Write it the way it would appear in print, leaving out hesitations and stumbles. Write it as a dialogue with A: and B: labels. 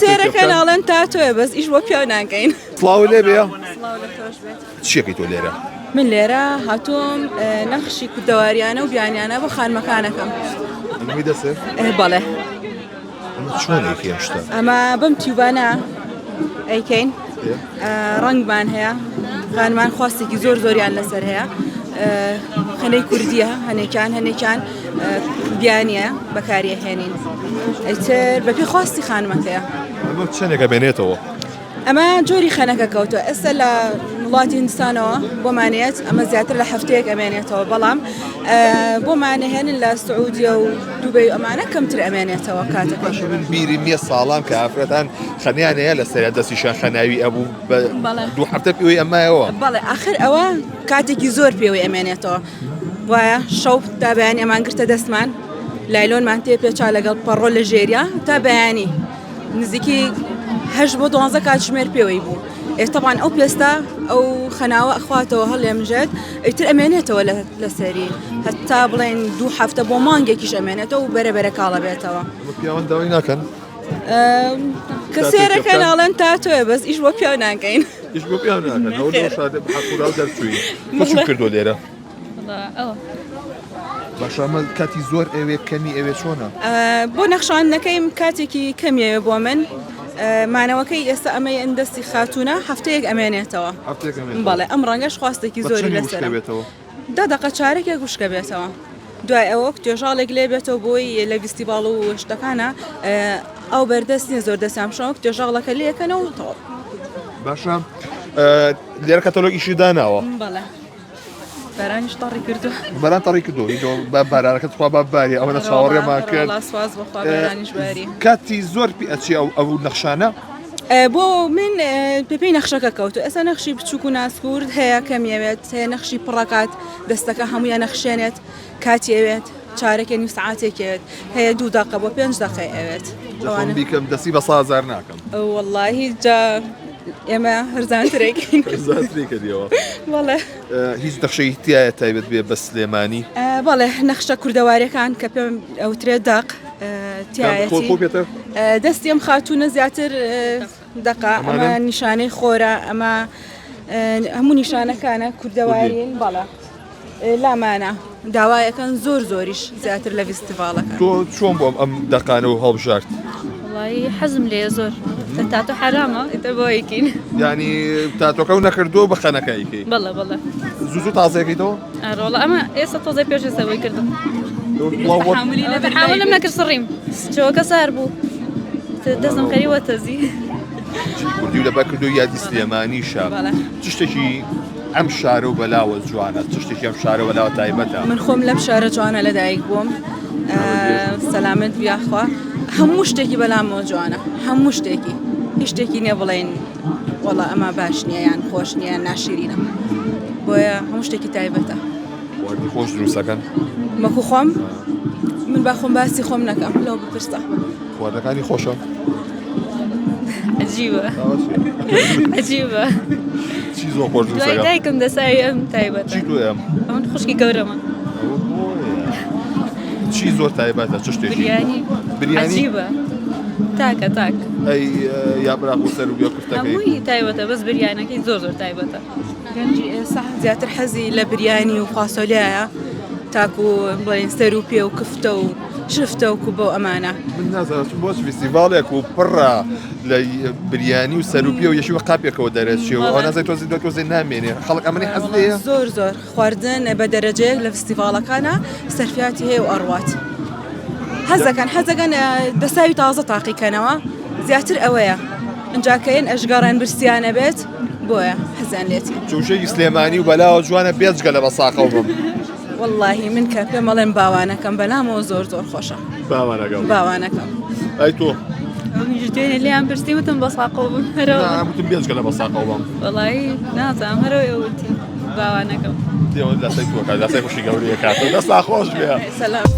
A: سێرەکەن ئەڵێن تاتۆیە بەس ئیش بۆ پیاو ناکەین.
B: سڵاو لێ بێ
A: سڵاو لە تۆش بێت.
B: چیەکەی تۆ لێرە؟
A: من لێرە هاتووم نەخشی کوردەواریانە و بیانیانە بۆ خانمەکانەکەم.
B: ئەمەی دەسێ؟
A: بەڵێ.
B: ئەمە چۆن ئەیکەی ئەم شتە؟
A: ئەمە بەم تیوبانە ئەیکەین ڕەنگمان هەیە خانمان خواستێکی زۆر زۆریان لەسەر هەیە خەنەی کوردیە هەنێکیان هەنێکیان بیانیە بەکاری هێنین ئیتر بەپێ خواستی خانمەکەیە.
B: ئەمە چەندێکە بێنێتەوە؟
A: ئەمە جۆری خەنەکە کەوتوە ئێستا لە وڵاتی هندستانەوە بۆمانێت ئەمە زیاتر لە هەفتەیەک ئەمێنێتەوە بەڵام بۆمانەهێنن لە سعودیە و دوبەی ئەمانە کەمتر ئەمێنێتەوە کاتەکە
B: باشە من بیرم نییە ساڵان کە ئافرەتان خەنیان هەیە لە سەر دەستیشان خەناوی ئەبوو بە دوو هەفتە پێوەی ئەمایەوە
A: بەڵێ ئاخر ئەوە کاتێکی زۆر پێوەی ئەمێنێتەوە وایە شەو تا بەیانی ئەمان گرتە دەستمان لایلۆنمان تێ پێچا لەگەڵ پەڕۆ لە ژێریا تا بەیانی نزیکی هەشت بۆ دوانزە کاتژمێر پێوەی بوو ئێستەبان ئەو پێستە ئەو خەناوە ئەخواتەوە هەڵێمژێت ئیتر ئەمێنێتەوە لەسەری هەتا بڵێن دوو هەفتە بۆ مانگێکیش ئەمێنێتەوە و بەرە بەرە کاڵە بێتەوە
B: پیاوان داوای ناکەن
A: کە سێرەکەن ئەڵێن تاتۆیە بەس ئیش بۆ پیاو ناکەین
B: ئیش بۆ پیاو ناکەن ئەو شادە حەقوراو دەرچووی کردو لێرە باشە ئەمە کاتی زۆر ئەوێ کەمی ئەوێ چۆنە؟
A: بۆ نەخشاندنەکەیم کاتێکی کەمیەوێ بۆ من مانەوەکەی ئێستا ئەمەی ئەندەستی خاتوونە هەفتەیەک ئەمێنێتەوە بەڵێ ئەم ڕەنگەش خواستێکی زۆری لەسەر دە دەقە چارەکێک وشکە بێتەوە دوای ئەوە توێژاڵێک لێ بێتەوە بۆی لە ڤیستیڤاڵ و شتەکانە ئەو بەردەست نیە زۆر دەستیان بشەوە توێژاڵەکە لەکەنەوە تەواو
B: باشە لێرە کەتەلۆگیشی داناوە
A: بەڵێ بارانیش تەڕی کردو.
B: باران تەڕی کردو با بارانەکە تخوا با باری ئەوەنە چاوەڕێمان کرد
A: سواز بەخوا بارانیش باری
B: کاتی زۆر پێ ئەچی ئەو ئەو نەخشانە
A: بۆ من پێپی نەخشەکە کەوتو ئێستا نەخشی بچووک و ناسکورد هەیە کەمیەوێت هەیە نەخشی پڕەکات دەستەکە هەموویان نەخشێنێت کاتی ئەوێت چارەکە نیو سعاتێکێت هەیە دوو دەقە بۆ پێنج دەقەی ئەوێت
B: ئەوانە بیکەم دەستی بە سازار ناکەم
A: وەڵاهی جا ئێمە هەرزانترێکین
B: هەرزانترێکەدیەوە
A: بەڵێ
B: هیچ نەخشەی تایە تایبەت بێ بە سلێمانی
A: بەڵێ نەخشە کوردەواریەکان کە پێم ئەوترێت دەق تایەتی دەستی ئەم خاتوونە زیاتر دەقا ئەمە نیشانەی خۆرە ئەمە هەموو نیشانەکانە کوردەوارین بەڵە لامانە داوایەکەن زۆر زۆریش زیاتر لە ڤیستیڤاڵەکە.
B: تۆ چۆن بۆم ئەم دەقانە و هەڵبژارد؟
C: وەڵایی حەزم لێیە زۆر تاتۆ حەرامە ئیتر بۆ ئەیکەین.
B: یانی تاتۆکە و نەکردووە بە خەنەکە ئەیکەی؟
C: بەڵێ بەڵێ.
B: زوو زوو تازەیەکەیتەوە؟
C: ئەرێ وەڵا ئەمە ئێستا تۆزێ پێش ئێستا بۆی کردم. تەحامولم نەکرد سڕیم چۆکە سار بوو دەستم خەریوە تەزی.
B: کوردی و لەبەر کردو یادی سلێمانیشە چ شتێکی ئەم شارە و بەلاوە جوانە چ شتێکی ئەم شارە بەلاوە تایبەتە
A: من خۆم لەم شارە جوانە لەدایک بووم سەلامەت بیاخوا هەموو شتێکی بەلامەوە جوانە هەموو شتێکی هیچ شتێکی نییە بڵێن وەڵا ئەمە باش نییە یان خۆش نییە ناشرینە بۆیە هەموو شتێکی تایبەتە
B: خواردنی خۆش دروستەکەن
A: مەکو خۆم من با خۆم باسی خۆم نەکەم لەو بپرسە
B: خواردنەکانی خۆشە
C: عجیبە عجیبە
B: چی زۆر خۆش
C: دوای دایکم دەسای ئەم تایبەتە
B: چی تۆ ئەم
C: ئەمن خوشکی گەورەمە
B: چی زۆر تایبەتە چ شتێکی
C: بریانی
B: بریانی
C: عجیبە تاکە تاک
B: ئەی یاپراخ و سەر و گوێ کوفتەکەی
C: هەمووی تایبەتە بەس بریانەکەی زۆر زۆر تایبەتە
A: گەنجی ئێستا زیاتر حەزی لە بریانی و فاسۆلیایە تاکو بڵێن سەر و پێ و کفتە و شفتە و کوبە و ئەمانە.
B: من نازانم چون بۆچ فیستیڤاڵێک و پڕە لە بریانی و سەر و پێ و یەشی وە قاپێکەوە دەرەچێ و ئەوە نازای تۆزی دوای تۆزێ نامێنێ خەڵک ئەمەنی حەز لێیە.
A: زۆر زۆر خواردن بە دەرەجەیەک لە فستیڤاڵەکانا سەرفیاتی هەیە و ئەڕوات حەزەکەن حەزەکەن دەساوی تازە تاقیکەنەوە زیاتر ئەوەیە ئینجا کە یەن ئەشگەڕێن برسیانە بێت بۆیە حەزیان لێتی.
B: چوشێکی سلێمانی و بەلاوە جوانە بێجگە لە بەساقەو بم.
A: وەڵاهی من کە پێم ئەڵێن باوانەکەم بەلامەوە زۆر زۆر خۆشە.
B: باوانەکەم.
A: باوانەکەم.
B: ئەی تۆ؟
C: منیش دوێنێ لێیان پرسی وتم بەساقەو بم هەرەوە.
B: نا وتم بێجگە لە بەساقەو بم.
C: وەڵاهی نازانم هەرەوەی ئەو وتی باوانەکەم.
B: دێوە لاسای تۆ کات لاسای خوشی گەورەیە کاتەوە دەستا خۆش بێ.
A: سەلام.